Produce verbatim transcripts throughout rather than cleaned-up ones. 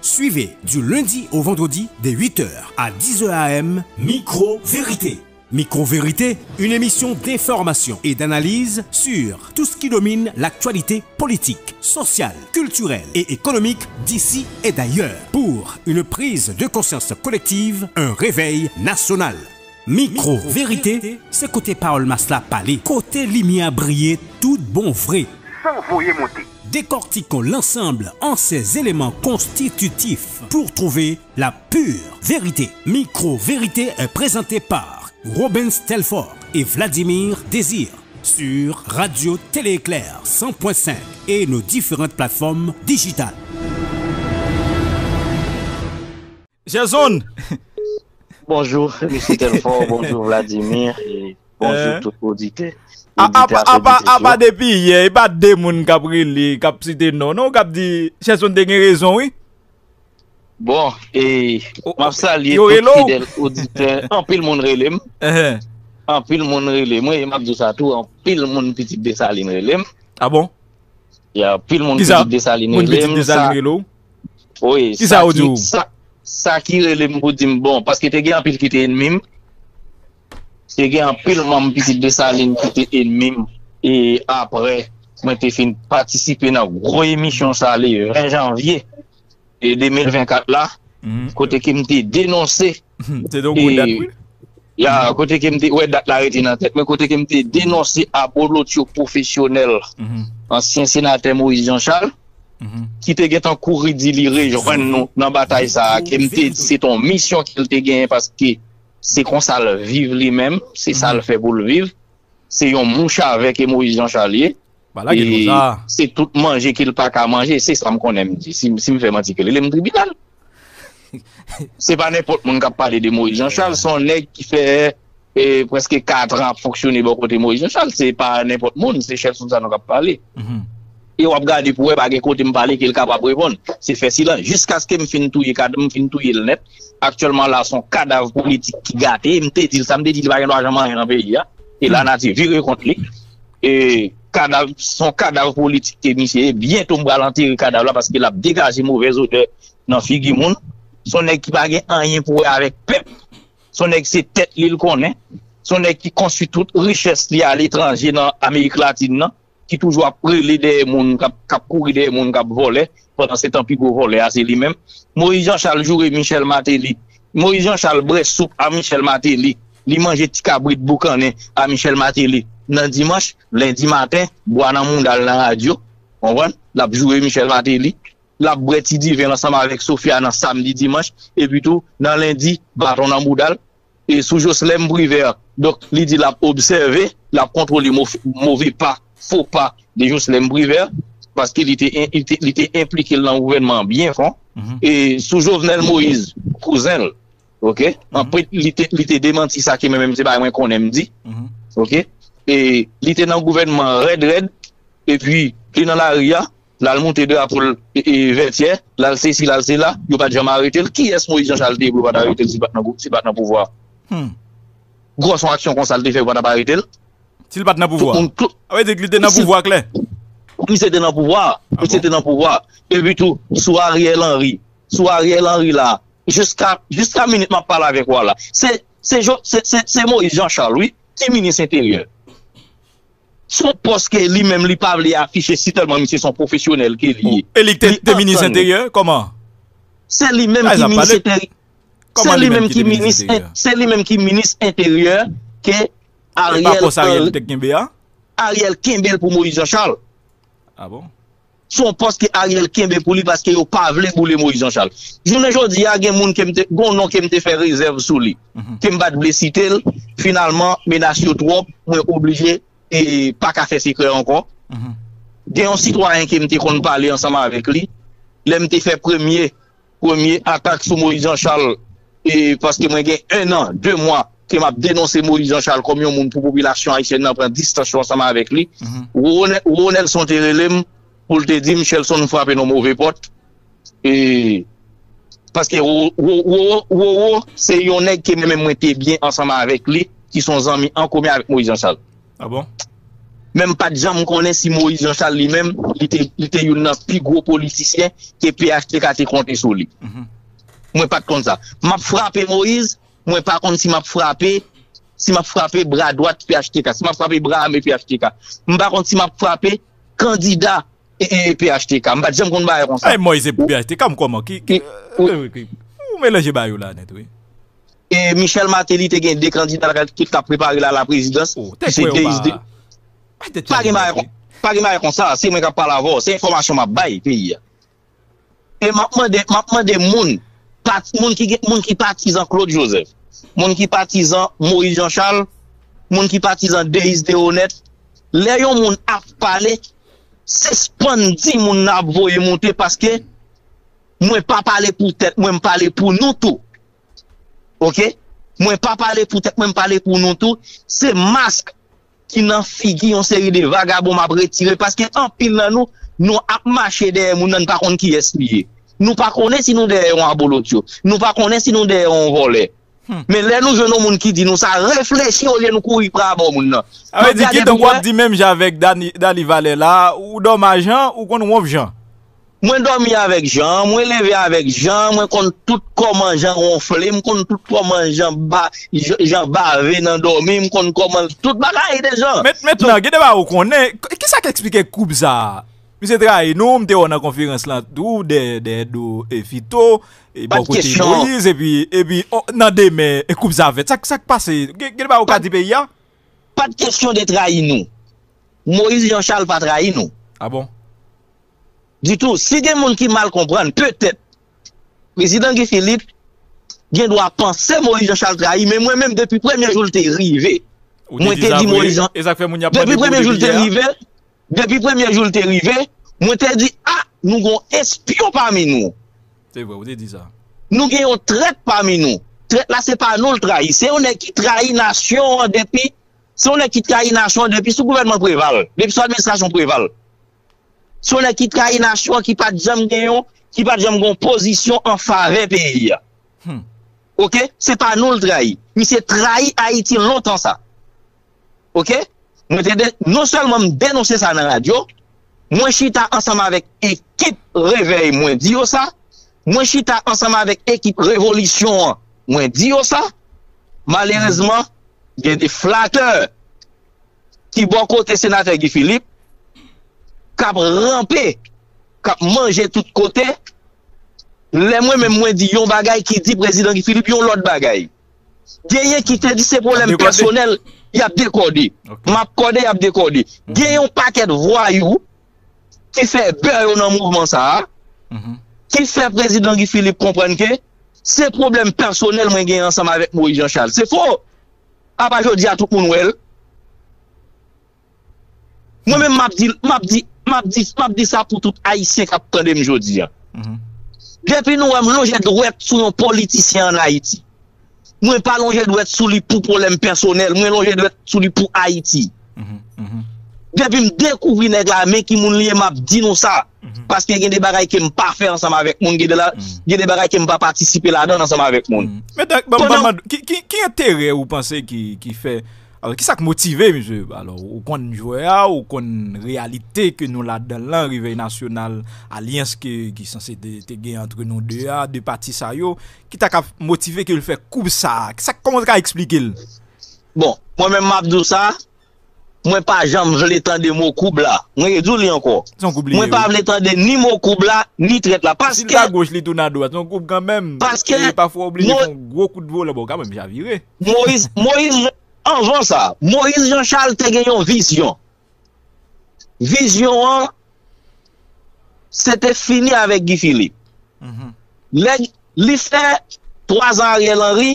Suivez du lundi au vendredi dès huit heures à dix heures A M Micro Vérité. Micro Vérité, une émission d'information et d'analyse sur tout ce qui domine l'actualité politique, sociale, culturelle et économique d'ici et d'ailleurs. Pour une prise de conscience collective, un réveil national. Micro Vérité, se kote pawòl mas la pale, kote limyè a briye tout bon vre. San voye monte. Décortiquons l'ensemble en ces éléments constitutifs pour trouver la pure vérité. Micro Vérité est présenté par Robens Telfort et Vladimir Désir sur Radio Télé Éclair cent point cinq et nos différentes plateformes digitales. Jèson! Bonjou, mesye Telfò, bonjou Vladimir, e bonjou tout oditè. Apa depi yè, e pa de moun k ap rele, k ap site non, non, k ap di Jèson te gen rezon, wi. Bon, e m ap salye tout fidèl oditè. Anpil moun rele m. Anpil moun rele m, wi, e m ap di w sa tou, anpil moun pitit Desalin rele m. A bon? Ya, anpil moun pitit Desalin rele m. Sa, wi, sa ki, sa, sa ki rele m pou di m bon, paske te gen anpil ki te enmi m. Te gen anpil manm pitit Desalin ki te enmi m. E apre, mwen te fin patisipe nan gwo emisyon sa le ven janvye e de mil ven kat la, kote ke m te denonse. Se te yon gwo dat, wi. Ya, kote ke m te, wè, dat la rete nan tèt mwen, kote ke m te denonse abolotyo pwofesyonèl ansyen senatè Moïse Jean Charles, ki te gentan kouri di li rejwenn nou nan batay sa a, ke m te di se t on misyon ke l te genyen paske se konsa l viv li menm, se sa l fè pou l viv, se yon mouch avè ke Moïse Jean Charles ye. E se tout manje ke l pa ka manje, se sa m konnen m di. Si, si m fè manti, ke rele m tribinal. Se pa nenpòt moun k ap pale de Moïse Jean Charles, se yon nèg ki fè e, prèske kat an ap fonksyone bò kote Moïse Jean Charles. Se pa nenpòt moun, se Shelson sa nou k ap pale. E w ap gade pou wè pa gen kote m pale ke l kapab reponn. Se fè silans jiskaske m fin touye kad, m fin touye l nèt. Aktyèlman la, se yon kadav politik ki gate. M te di l sa, m te di li pa gen dwa janm anyen nan peyi a. E lanati vire kont li. E kadav, se yon kadav politik ke misye ye. Byento m pral antere kadav la paske l ap degaje movèz odè nan figi moun. Se yon nèg ki pa gen anyen pou wè avèk pèp. Se yon nèg se tèt li l konnen. Se yon nèg ki konstwi tout richès li aletranje nan Amerik Latin nan, ki toujou ap rele dèyè moun, k ap, k ap kouri dèyè moun k ap vòlè, pandan se tan pi gwo vòlè a se li menm. Moïse Jean Charles joure Michel Martelly. Moïse Jean Charles bwè soup a Michel Martelly. Li manje ti kabrit boukannen a Michel Martelly nan dimanch, lendi maten, bwa nan mouda l nan radyo. Konprann? L ap joure Michel Martelly. L ap bwè ti diven l ansanm avèk Sofia nan samdi, dimanch, epi tou, nan lendi, baton nan bouda l. E sou Joslèm Privè, donk, li di l ap obsève, l ap kontwole move pa, fo pa de Joslèm Privè, paske li te, li te, li te enplike l nan gouvènman an byen fon. E sou Jovenel Moïse, kouzen l, oke, anpil, li te, li te demanti sa ke mwen menm se bagay mwen konnen m di, oke, e li te nan gouvènman an rèd rèd, epi li nan lari a, l al moute drapo l vètyè, l al sesi, l al sela, yo pa t janm arete l. Kiyès Moïse Jean Charles te ye pou yo pa t arete l si l pa t nan, si l pa t nan pouvwa a? Gwòs yon aksyon konsa l te fè, yo pa t ap arete l? Si l pa t nan pouvwa a. Sa vle di li te nan pouvwa a klè? Misye te nan pouvwa a. Misye te nan pouvwa a. Epi tou, sou Ariel Henry, sou Ariel Henry la, jiska, jiska minit m ap pale avèk ou a la, se, se, se, se Moïse Jean Charles, wi, ki minis enteryè. Se yon pòs ke li menm li pa vle afiche si tèlman misye se yon pwofesyonèl ke li ye. E li te, te minis enteryè? Kòman? Se li menm ki minis enteryè. Se li menm ki minis, se li menm ki minis enteryè ke Ariel, Ariel kenbe l pou Moïse Jean Charles. A bon? Se yon pòs ke Ariel kenbe pou li paske yo pa vle boule Moïse Jean Charles. Jounen jodi a, gen moun ke m te, gen yon non ke m te fè rezèv sou li, ke m pa t vle site l. Finalman, menas yo twòp, mwen oblije e pa ka fè sekrè ankò. Gen yon sitwayen ke m te konn pale ansanm avèk li, lè m te fè premye, premye atak sou Moïse Jean Charles, e paske mwen gen en an, de mwa, ke m ap denonse Moïse Jean Charles kòm yon moun pou popilasyon ayisyèn nan pran distans yo ansanm avèk li. Ronel, Ronelson te rele m pou l te di m, Shelson, m frape nan move pòt. E, paske Roro, Roro, Roro, se yon nèg ke mwen menm mwen te byen ansanm avèk li, ki se yon zanmi an komen avèk Moïse Jean Charles. A bon? Men m pa t janm konnen si Moïse Jean Charles li menm, li te, li te youn nan pi gwo politisyen ke P H T K te konte sou li. Mwen pa t konn sa. M ap frape Moïse, mwen pa konn si m ap frape, si m ap frape bra dwat P H T K, si m ap frape bra ame P H T K. M pa konn si m ap frape kandida e, e, P H T K. M pa t janm konn bagay konsa. Ay, Moïse epi P H T K, m kòman? Ki, ki, ou, ou melanje bagay yo la nèt, wi. E Michel Martelly te gen de kandida ki t ap prepare l a la prezidans, ki se Deis De. Pa gen bagay kon-, pa gen bagay konsa, se mwen k ap pale avè w, se enfòmasyon m ap bay peyi a. E m ap mande, m ap mande moun, pat-, moun ki gen, moun ki patizan Claude Joseph, moun ki patizan Moïse Jean Charles, moun ki patizan Deis De Honnette, lè yon moun ap pale, sispann di moun nan ap voye moute paske mwen pa pale pou tèt mwen, m pale pou nou tou. Oke? Mwen pa pale pou tèt mwen, m pale pou nou tou. Se mask ki nan figi yon seri de vagabon m ap retire, paske anpil nan nou, nou ap mache dèyè moun nan, n pa konn kiyès li ye. Nou pa konnen si nou dèyè yon abolotyo. Nou pa konnen si nou dèyè yon vòlè. Men lè nou jwenn yon moun ki di nou sa, reflechi olye nou kouri pran abò moun nan. Sa vle di, kidonk w ap di menm jan avèk Dani, Dani Valè la, ou dòmi a Jan, ou konn wonf Jan. Mwen dòmi avèk Jan, mwen leve avèk Jan, mwen konn tout kòman Jan wonfle, m konn tout kòman Jan ba-, Jan, Jan bave nan dòmi, m konn kòman tout bagay de Jan. Met-, mentnan, gen de bagay ou konnen, k-, kisa k eksplike koub sa a? Misye trayi nou, m te wè w nan konferans lan tou, dèyè, dèyè do, e, Fito, e, bò kote Moïse, epi, epi, o, nan demen, e, koub sa fèt. Sa, sa k pase? Gen, gen de bagay ou ka di peyi a? Pa t kesyon de trayi nou. Moïse Jean Charles pa trayi nou. Ah bon? Ditou. Si gen moun ki mal konprann, petèt, Prezidan Guy Philippe gen dwa panse Moïse Jean Charles trayi, men mwen menm, depi premye jou l te rive, mwen te di Moïse Jean, depi premye jou l te rive, depi premye jou l te rive, mwen te di, a, nou gon espyon pami nou. Se vre, ou te di sa. Nou gen yon trèt pami nou. Trèt la, se pa nou l trayi. Se yon nèg ki trayi nasyon an depi, se yon nèg ki trayi nasyon an depi sou gouvènman Preval, depi sou administrasyon Preval. Se yon nèg ki trayi nasyon an, ki pa t janm gen yon, ki pa t janm gen yon pozisyon an favè peyi a. Oke? Se pa nou l trayi. Misye trayi Ayiti lontan sa. Oke? Mwen te de-, non sèlman m denonse sa nan radyo, mwen chita ansanm avèk ekip Revèy, mwen di yo sa, mwen chita ansanm avèk ekip Revolisyon an, mwen di yo sa. Malerezman, gen de flatè ki bò kote senatè Guy Philippe, k ap ranpe, k ap manje tout kote. Lè mwen menm mwen di yon bagay, ki di prezidan Guy Philippe yon lòt bagay. Genyen ki te di se pwoblèm pèsonèl, y ap dekòde. M ap kòde, y ap dekòde. Gen yon pakèt vwayou ki fè bè yo nan mouvman sa a, ki fè prezidan Guy Philippe konprann ke se pwoblèm pèsonèl mwen gen ansanm avèk Moïse Jean Charles. Se fo! Apa jodi a tout moun wè l? Mwen menm m ap di, m ap di, m ap di, m ap di sa pou tout Ayisyen k ap tande m jodi a. Depi nou wè m lonje dwèt sou yon politisyen ann Ayiti, mwen pa lonje dwèt sou li pou pwoblèm pèsonèl, mwen lonje dwèt sou li pou Ayiti. Depi m dekouvri nèg la, men ki moun li ye, m ap di nou sa. Paske gen de bagay ke m pa fè ansanm avèk moun, gen de la, gen de bagay ke m pa patisipe ladan ansanm avèk moun. Men, ban, ban, ban, ki, ki, ki enterè ou panse ki, ki fè, alò, kisa k motive misye? Alò, ou konn jwè a, ou konn reyalite ke nou ladan l lan, Revèy Nasyonal, alyans ke, ki sanse te, te gen antre nou de a, de pati sa yo, ki ta ka motive ke l fè koub sa a? Kisa, kòman w ta ka eksplike l? Bon, mwen menm m ap di w sa, mwen pa janm vle tande mo koub la. Mwen redi w li ankò. Mwen pa vle tande ni mo koub la, ni trèt la. Paske, si l ta goch, li tounen adwat. Se yon koub kanmenm. Paske, e pafwa w oblije fè yon gwo kout volan, bon, kanmenm, javire. Moyiz, Moyiz, anvan sa, Moyiz Jan Chal te gen yon vizyon. Vizyon an, se te fini avèk Guy Philippe. Lè li fè twa zan Ariel Henry,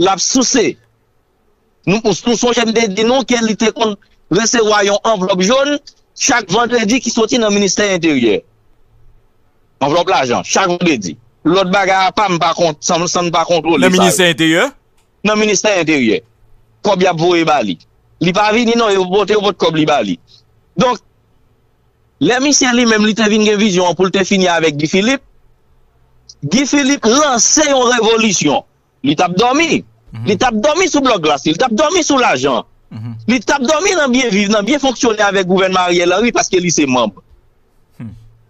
l ap souse. Nou, nou sonje m te di nou ke li te konn resevwa yon anvlòp jòn chak vandredi ki soti nan ministè enteryè. Anvlòp lajan, chak vandredi. Lòt bagay apa m pa kont-, san, san m pa kontwole sa yo. Nan ministè enteryè? Nan ministè enteryè. Kòb y ap voye ba li. Li pa vini non, yo pote, yo pot kòb li ba li. Donk, lè misye li menm li te vin gen vizyon an pou l te fini avèk Guy Philippe, Guy Philippe lanse yon revolisyon. Li t ap dòmi. Li t ap dòmi sou blòk glas li, li t ap dòmi sou lajan. Li t ap dòmi nan byen viv, nan byen fonksyone avèk gouvènman Ariel Henry paske li se manm.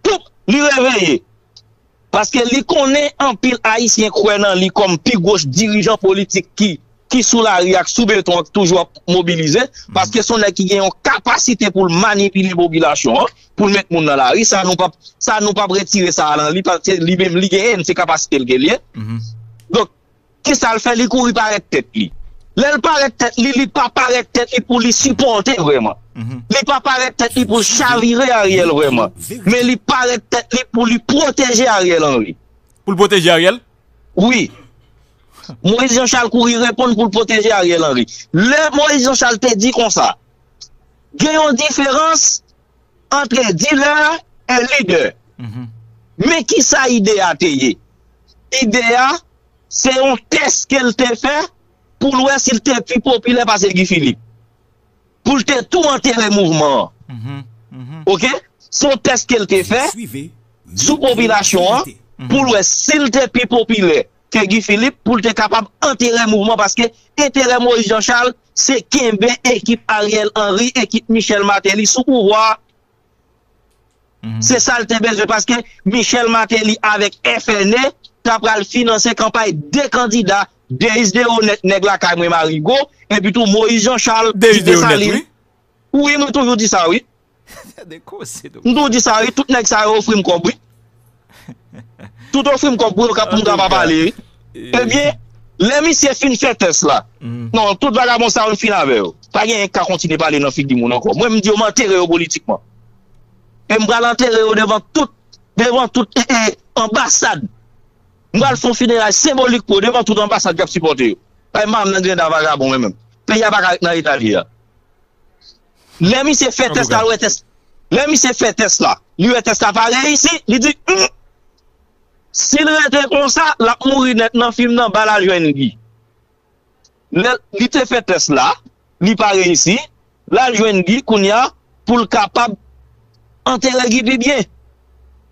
Poup, li reveye. Paske li konnen anpil Ayisyen kwè nan li kòm pi gwo dirijan politik ki, ki sou lari ak sou beton ak toujou ap mobilize. Paske se yon nèg ki gen yon kapasite pou l manipile popilasyon an, pou l met moun nan lari. Sa nou p ap, sa nou p ap retire sa a nan li, paske li menm li genyen, se kapasite l ke l ye. Donk, kisa l fè? Li kouri parèt tèt li. Lè l parèt tèt li, li pa parèt tèt li pou li sipòte vrèman. Li pa parèt tèt li pou l chavire Ariel vrèman. Men li parèt tèt li pou li pwoteje Ariel Henry. Pou l pwoteje Ariel? Wi. Moïse Jean Charles kouri reponn pou l pwoteje Ariel Henry. Lè Moïse Jean Charles te di konsa, gen yon diferans antre dilè e lidè. Men kisa ide a te ye? Ide a, se yon tès ke l te fè pou l wè si l te pi popilè pase Guy Philippe. Pou l te tou antere mouvman an. Oke? Se yon tès ke l te fè sou popilasyon an pou l wè si l te pi popilè ke Guy Philippe pou l te kapab antere mouvman paske enterè Moïse Jean Charles se kenbe ekip Ariel Henry, ekip Michel Martelly sou pouvwa a. Se sa l te bezwen paske Michel Martelly avèk F N E ta pral finanse kanpay de kandida, Deis Deronette, nèg lakay mwen Marigo, epi tou Moïse Jean Charles ki Desalin. Wi, mwen toujou di sa wi. M toujou di sa wi, tout nèg sa yo ofri m kòb wi. Tout ofri m kòb pou yo ka pou m ka pa pale wi. Ebyen, lè misye fin fè tès la, non, tout vagabon sa yo m fin avè yo. Pa gen yon ka kontinye pale nan figi moun ankò. Mwen m di yo m antere yo politikman. E m pral antere yo devan tout, devan tout eh, eh, anbasad. M pral fè yon fineray senbolik pou yo devan tout anbasad k ap sipòte yo. Paske m pa nan grenda vagabon mwen menm. Peyi a pa ka ret nan eta l ye a. Lè misye fè tès la, l wè tès. Lè misye fè tès la, li wè tès la pa reyisi, li di, hmm, si l rete konsa, l ap mouri nèt nan fim nan, ba l al jwenn Guy. Lè li te fè tès la, li pa reyisi, l al jwenn Guy kounye a pou l kapab antere Guy pi byen.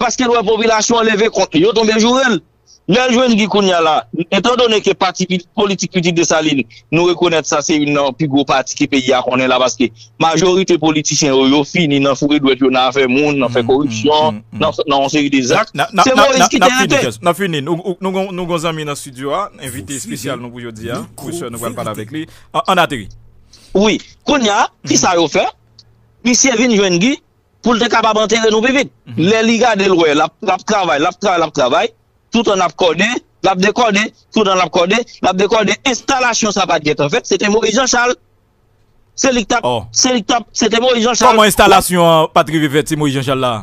Paske l wè popilasyon an leve kont li, yo tonbe joure l. Lè l jwenn Guy kounye a la, etandone ke pati pi- politik Pitit Desalin, nou rekonèt sa se youn nan pi gwo pati ke peyi a konnen la, paske majorite politisyen yo, yo fini nan foure dwèt yo nan afè moun, nan fè koripsyon, nan, nan yon seri de zak. Se Moyiz ki te rete. N ap fini. Nou, nou, nou gon- nou gon zanmi nan estidyo a, envite espesyal nou pou jodi a, pou sè nou pral pale avèk li. An, ann ateri. Wi, kounye a, kisa yo fè? Misye vin jwenn Guy pou l te kapab antere nou pi vit. Lè li gade l wè, l ap, l ap travay, l ap travay, l ap travay, toutan l ap kòde, l ap dekòde, toutan l ap kòde, l ap dekòde. Enstalasyon sa pa t gentan fèt, se te Moyiz Jan Chal. Se li k t ap, se li k t ap, se te Moyiz Jan Chal. Kòman enstalasyon an pa t rive fèt, se Moyiz Jan Chal la?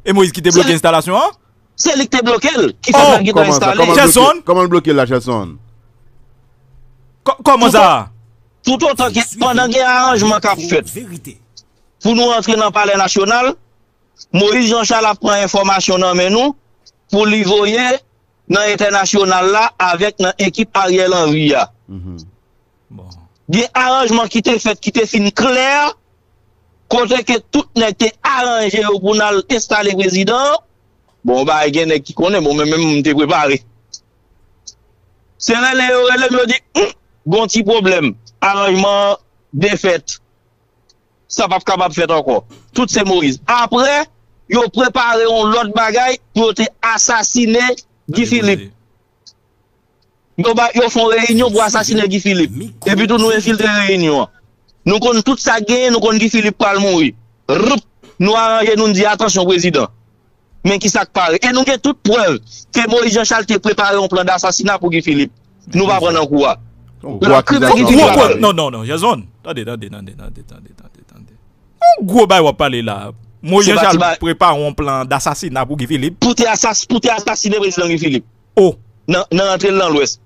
E Moyiz ki te bloke enstalasyon an? Se li k te bloke l, ki fè l pa t gentan enstale. Jason? Kòman l bloke l la, Jason? Kò- Kòman sa? Toutotan ke, pandan gen aranjman k ap fèt pou nou rantre nan Palè Nasyonal, Moyiz Jan Chal ap pran enfòmasyon nan men nou pou li voye nan entènasyonal la avèk nan ekip Ariel Henry a. Gen aranjman ki te fèt, ki te fin klè, kote ke tout nèg te aranje yo pou n al enstale prezidan an. Bon, bagay gen nèg ki konnen, bon, mwen menm m te prepare. Se rele yo rele m, yo di, hmm, gon ti pwoblèm. Aranjman an defèt. Sa p ap kapab fèt ankò. Tout se Moyiz. Apre, yo prepare yon lòt bagay pou yo te asasine Guy Philippe. Yo ba, yo fè yon reyinyon pou asasine Guy Philippe. Epi tou nou enfiltre reyinyon an. Nou konn tout sa k genyen, nou konn Guy Philippe pral mouri. Rip! Nou aranje nou, n di, atansyon prezidan. Men kisa k pare? E nou gen tout prèv ke Moyiz Jan Chal te prepare yon plan dasasina pou Guy Philippe. Nou pa pran nan kou a. L ap krible Guy Philippe. Non, non, non, Jason. Tande, tande, tande, tande, tande, tande, tande. Yon gwo bay w ap pale la. Moyiz Jan Chal prepare yon plan dasasina pou Guy Philippe. Pou te asas- pou te asasine prezidan Guy Philippe. Oh. Nan, nan rantre l nan Lwès.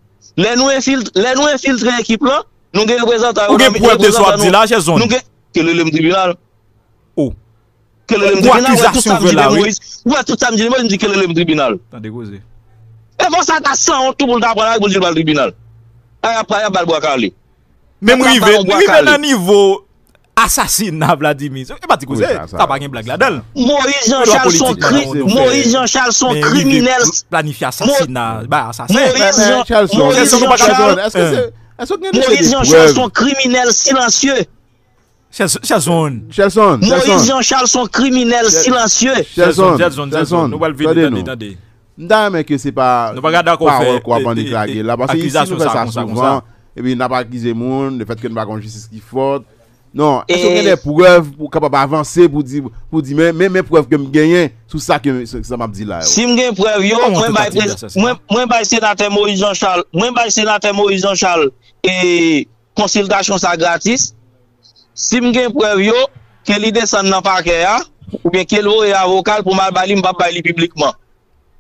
Lè nou enfiltre, lè nou enfiltre ekip lan, nou gen reprezantan yo. Ou gen prèv de sa w ap di la, Jason? Nou gen, ke rele m tribinal. Oh. Ke rele m tribinal, wè tout sa m di de Moyiz. Wè tout sa m di de Moyiz, m di ke rele m tribinal. Tande koze. E fò sa ta sanwont tou pou l ta pran la pou l di l pral tribinal. A y ap, a y ap ba l bwa kale. Men m rive, m rive nan nivo asasina Vladimir. E pa ti koze, sa pa gen blag ladan l. Moyiz Jan Chal se yon kri- Moyiz Jan Chal se yon kriminèl. Planifye asasina, bay asasen. Moyiz Jan Chal se yon kriminèl silansye. Chèlson. Moyiz Jan Chal se yon kriminèl silansye. Chèlson, Chèlson, nou pral vini, tande, tande. M ta renmen ke se pa pawòl k w ap annik lage la, paske isi nou fè sa souvan, epi n ap akize moun, lefètke nou pa gen yon jistis ki fò. Non, èske w gen de prèv pou w kapab avanse pou di, pou di, men, men, men prèv ke m genyen sou sa ke, sa m ap di la yo? Si m gen prèv yo, mwen bay, mwen, mwen bay senatè Moyiz Jan Chal, mwen bay senatè Moyiz Jan Chal e konsiltasyon sa gratis. Si m gen prèv yo, ke li desann nan pakè a, oubyen ke l voye avoka l pou m al bay li, m p ap bay li piblikman.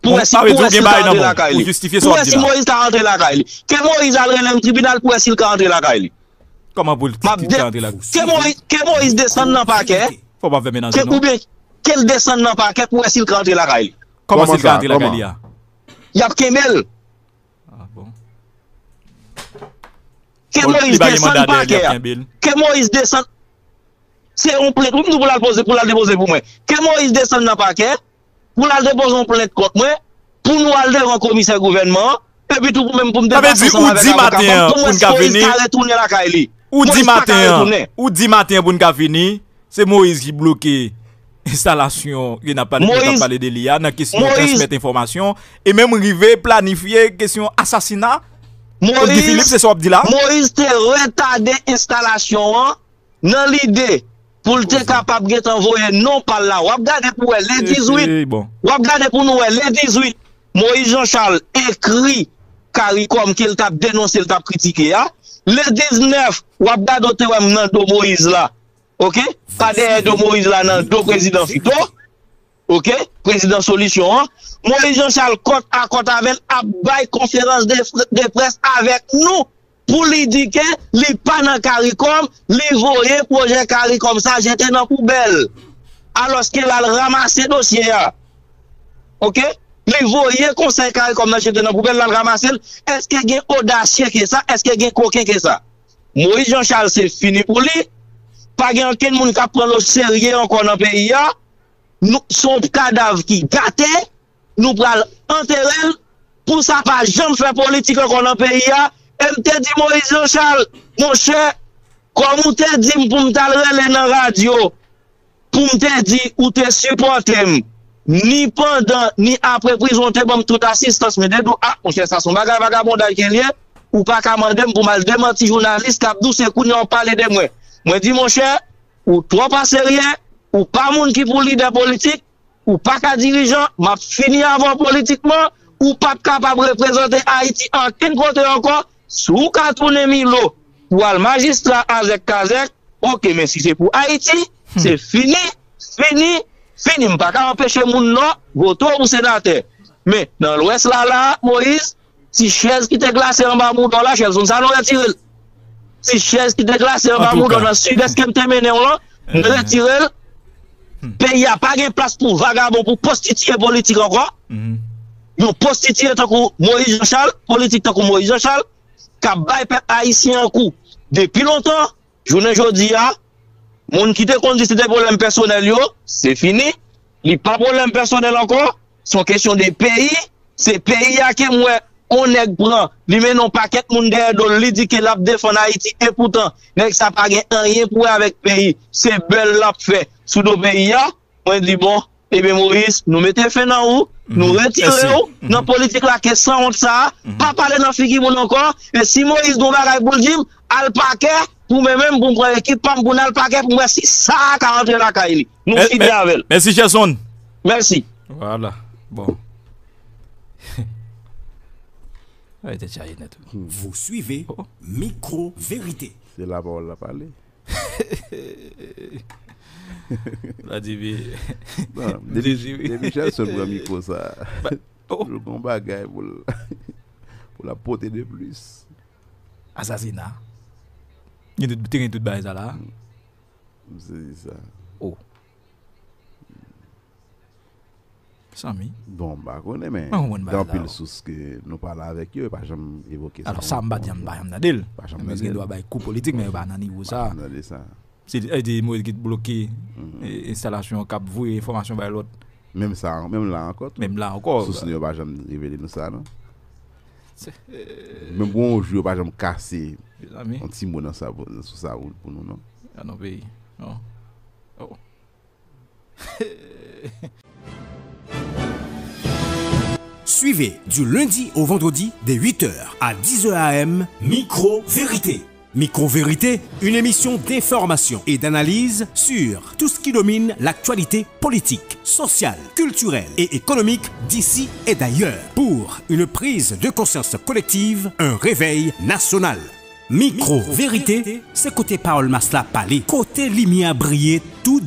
Pou wè si, pou wè si l ka rantre lakay li. Pou wè si Moyiz ka rantre lakay li. Ke Moyiz al rele m tribinal pou wè si l ka rantre lakay li. Kòman pou l ka rantre lakay li? Ke Moyiz, ke Moyiz desann nan pakè. Fò w pa fè menaj non. Oubyen ke l desann nan pakè pou wè si l ka rantre lakay li. Kòman si l ka rantre lakay li a? Y ap kenbe l. Ke Moyiz desann pakè a. Ke Moyiz desann. Se yon plent wi m di w pou l al poze, pou l al depoze pou mwen. Ke Moyiz desann nan pakè, pou l al depoze yon plent kont mwen, pou nou al devan komisè gouvènman an, epi tou pou menm pou m debate ansanm avèk avoka pa m pou m wè si Moyiz ka retounen lakay li. Moyiz pa ka retounen. Ou di maten an pou n ka vini, se Moyiz ki bloke enstalasyon ke n ap pale, ke n t ap pale de li a, nan kesyon transmèt enfòmasyon, e menm rive planifye kesyon asasina Guy Philippe, se sa w ap di la? Moyiz te retade enstalasyon an nan lide pou l te kapab gentan voye non pa l la. W ap gade pou wè le dizwit, w ap gade pou nou wè le dizwit, Moyiz Jan Chal ekri Karikòm ke l t ap denonse, l t ap kritike a. Le diznèf, w ap gade w te wè m nan do Moyiz la. Oke? Pa dèyè do Moyiz la, nan do prezidan Fito. Oke? Prezidan Solisyon an. Moyiz Jan Chal kòt a kòt avè l ap bay konferans de, de près avèk nou pou li di ke li pa nan Karikòm, li voye pwojè Karikòm sa jete nan poubèl. Alòske l al ranmase dosye a. Oke? Li voye konsèy Karikòm nan jete nan poubèl, l al ranmase l. Èske gen odasye ke sa? Èske gen koken ke sa? Moyiz Jan Chal se fini pou li. Pa gen ankenn moun k ap pran l oserye ankò nan peyi a. Nou, se yon kadav ki gate, nou pral antere l pou sa pa janm fè politik ankò nan peyi a. E m te di Moyiz Jan Chal, monchè, kòm ou te di m pou m t al rele nan radyo, pou m te di ou te sipòte m, ni pandan, ni apre prizon, ou te ban m tout asistans mwen, depi w, a, monchè, sa se yon bagay vagabondaj ke l ye, ou pa ka mande m pou m al demanti jounalis k ap di w se kounye a w ap pale de mwen. Mwen di, monchè, ou twò pa serye, ou pa moun ki pou lidè politik, ou pa ka dirijan, m ap fini avè w politikman, ou p ap kapab reprezante Ayiti ankenn kote ankò, si w ka tounen Milo pou w al majistra azèk kazèk, oke, men si se pou Ayiti, se fini, fini, fini, m pa ka anpeche moun Nò vote w pou senatè. Men, nan Lwès la, la, Moyiz, ti chèz ki te glase anba mouda w la, Chèlson, sa nou retire l. Ti chèz ki te glase anba mouda w nan Sidès ke m te mennen w lan, nou retire l. Peyi a pa gen plas pou vagabon, pou pwostitiye politik ankò. Yon pwostitiye tankou Moyiz Jan Chal, politik tankou Moyiz Jan Chal, k ap bay pèp ayisyen an kou depi lontan. Jounen jodi a, moun ki te konn di se te pwoblèm pèsonèl yo, se fini. Li pa pwoblèm pèsonèl ankò. Se yon kesyon de peyi. Se peyi a ke m wè yon nèg pran, li mennen yon pakèt moun dèyè do l, li di ke l ap defann Ayiti. Epoutan, nèg sa pa gen anyen pou wè avèk peyi. Se bèl l ap fè sou do peyi a. Mwen di, bon, ebyen, Moyiz, nou mete fen nan ou, nou retire w nan politik la ke sanwont sa a, pa pale nan figi moun ankò, e si Moyiz gen yon bagay pou l di m, al pakè, pou mwen menm, pou m pran ekip pa m, pou n al pakè, pou m wè si sa a ka rantre lakay li. Nou fini avè l. Mèsi, Chèlson. Mèsi. Vwala. Bon. Ay, tèt chaje nèt. Vous suivez Micro Vérité. Se la pawòl la pale. La di wi. Depi Chèlson pran mikwo sa, l gon bagay pou l pou l ap pote de plis. Asasina. Gen tout, te gen tout bagay sa la. M sezi sa. Oh. Sanmi. Bon, m pa konnen, men gen anpil sous ke nou pale avèk yo, yo pa janm evoke sa. Alò, sa m pa t janm, pa janm tande l. Pa janm tande l. Yo gen dwa bay kou politik, men yo pa nan nivo sa. Pa janm tande sa. Se li, e, Moyiz ki t bloke enstalasyon an, k ap voye enfòmasyon bay lòt. Menm sa, menm la ankò tou. Menm la ankò. Sous nou yo pa janm revele nou sa, non. Menm gon yon jou yo pa janm kase yon ti mo nan sa, sou sa pou nou, non. Nan peyi. Oh. Oh. Suivez du lundi au vendredi dès huit heures à dix heures A M Micro Vérité. Micro Vérité, une émission d'information et d'analyse sur tout ce qui domine l'actualité politique, sociale, culturelle et économique d'ici et d'ailleurs. Pour une prise de conscience collective, un réveil national. Micro Vérité, se kote pawòl mas la pale, kote limyè a briye tout